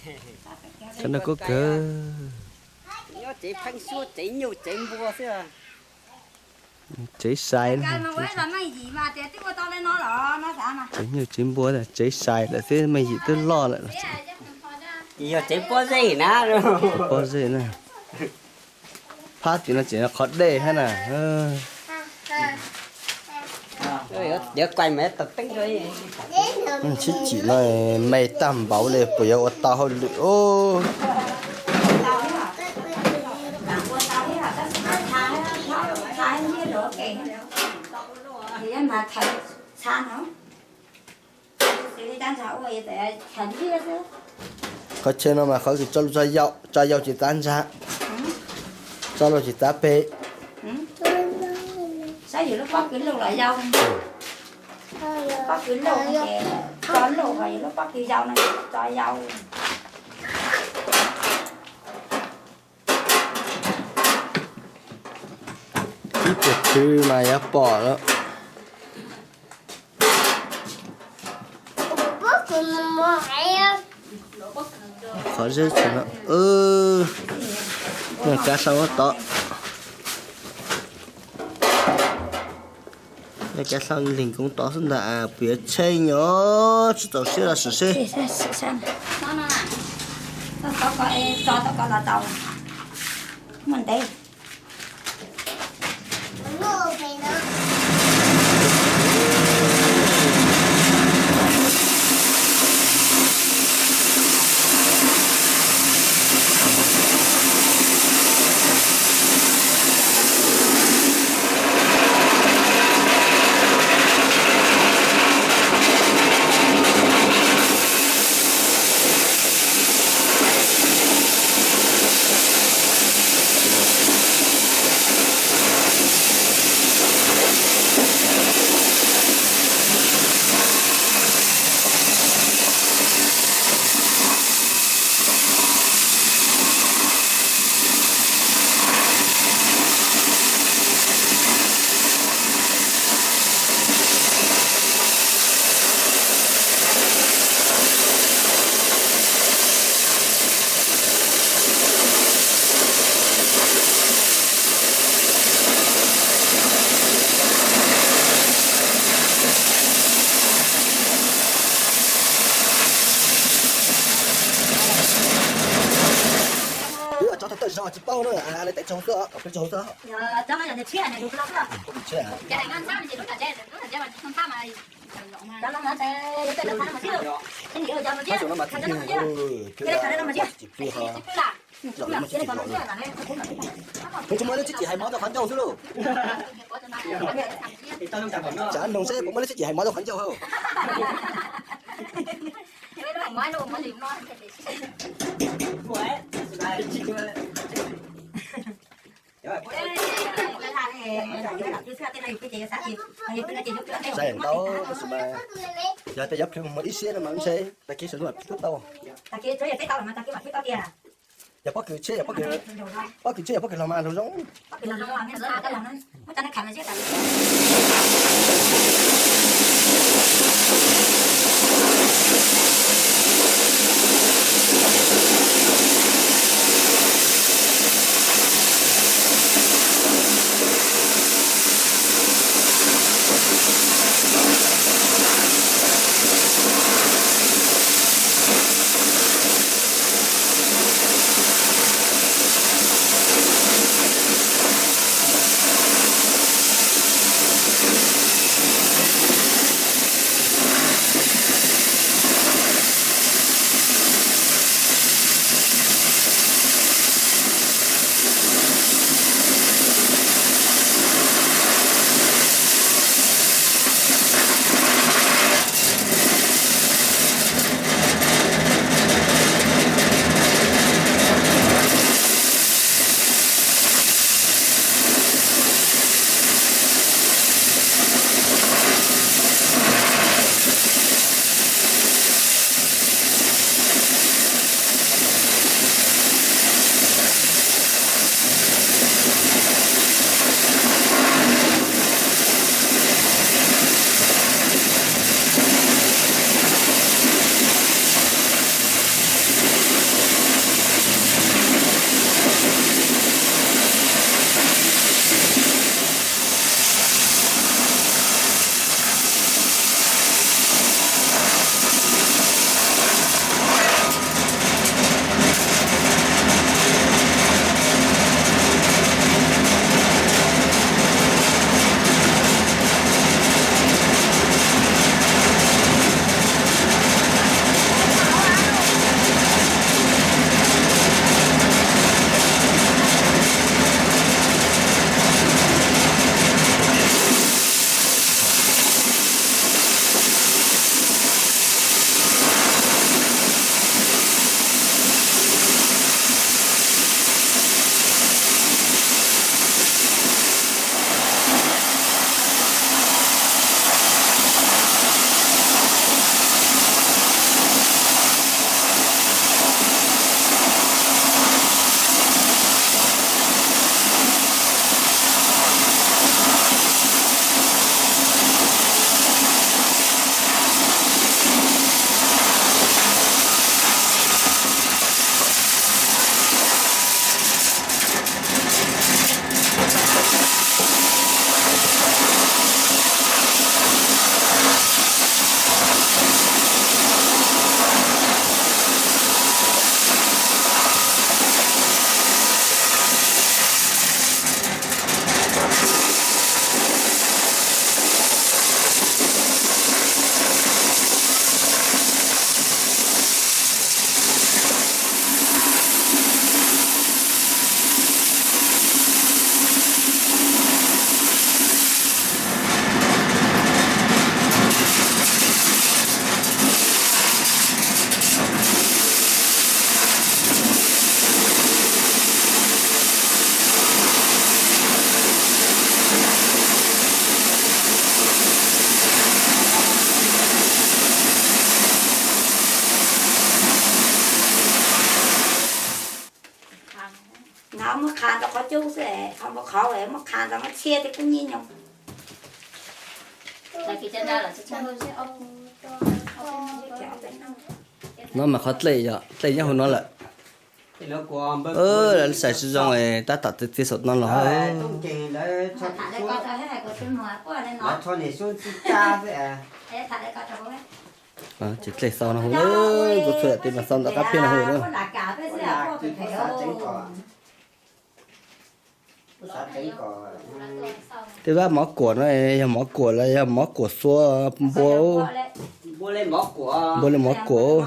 Cov no kub kawg. Tsev nyuj tsev npua xwb. Tsev sai na. Tsev nyuj tsev npua, tsev sai lawm xwb, me yim twb loj lawm. Yog tsev pob zeb na. Pob zeb na. Phab tim no ces qhov dej hab na. Sib cim no me tag npaum li puas yuav ua tau hauj lwm os. Qhov chaw no mas qhov kws tso lug tso yau ces tav ntsag, tso lug ces tav peg. Saib yus lub pob kws luj los yau, pob kws luj ces tso luj, ho yus lub pob kws yau no tso yau. Ib tug khw mas yuav pom lawm. Qhov zeb tshaj no, kav sau tod, kav sau leeg koob tod xwb ntag, puas yuav tsheej os, tsis txaus siab los sim seb. Muaj ntev. Wb ua tsov tau tawm zog tsis paub na, lawv teb tsaug xwb, peb tsaug xwb. Tsaug no mas tsis plig ho. Peb tsis muaj lub tsib cim hais mov rau qhov ncauj xwb lauj. Tsav noog seb puas muaj lub tsib cim hais mov rau qhov ncauj hauj. Saib ntau, yog tias yuav plhws mus ib siab no mas ntshe tag kis sawv ntxov plhws tau. Yog pob kws tsheb, yog pob kws, pob kws tsheb yog pob kws los mas lug zoo. Qhov qhov muab qha ntawd muab txhiab tej kub nyib nyob. No mas qhov dlej yog dlej nyob hauv no lawm. Lawv xaiv tsis zoo tab tom txiav txiav saum no los. Ces dlej xau no hu, kuv txhua yam tes mas xau ntawm qab phiaj no hu na. Tej vab mov kuam no yog mov kuam los yog mov kuam xua npua? Npua li mov kuam.